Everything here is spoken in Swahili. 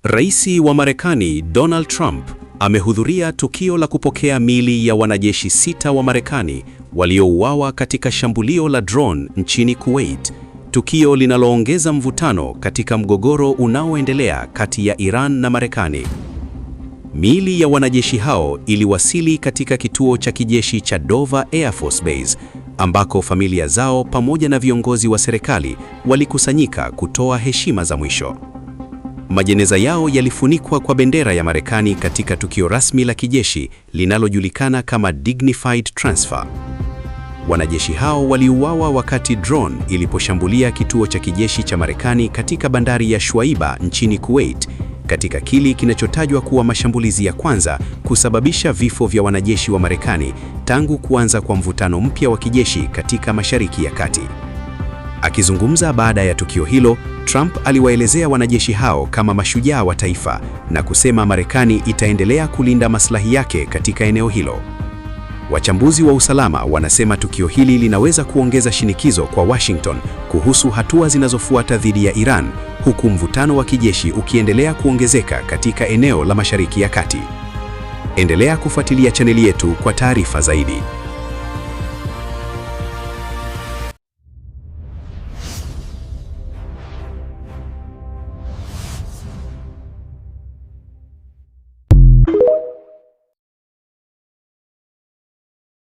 Rais wa Marekani Donald Trump amehudhuria tukio la kupokea miili ya wanajeshi 6 wa Marekani waliouawa katika shambulio la drone nchini Kuwait, tukio linaloongeza mvutano katika mgogoro unaoendelea kati ya Iran na Marekani. Miili ya wanajeshi hao iliwasili katika kituo cha kijeshi cha Dover Air Force Base ambako familia zao pamoja na viongozi wa serikali walikusanyika kutoa heshima za mwisho. Majeneza yao yalifunikwa kwa bendera ya Marekani katika tukio rasmi la kijeshi linalojulikana kama Dignified Transfer. Wanajeshi hao waliuawa wakati drone iliposhambulia kituo cha kijeshi cha Marekani katika bandari ya Shuaiba nchini Kuwait, katika kile kinachotajwa kuwa mashambulizi ya kwanza kusababisha vifo vya wanajeshi wa Marekani tangu kuanza kwa mvutano mpya wa kijeshi katika Mashariki ya Kati. Akizungumza baada ya tukio hilo, Trump aliwaelezea wanajeshi hao kama mashujaa wa taifa na kusema Marekani itaendelea kulinda maslahi yake katika eneo hilo. Wachambuzi wa usalama wanasema tukio hili linaweza kuongeza shinikizo kwa Washington kuhusu hatua zinazofuata dhidi ya Iran, huku mvutano wa kijeshi ukiendelea kuongezeka katika eneo la Mashariki ya Kati. Endelea kufuatilia chaneli yetu kwa taarifa zaidi.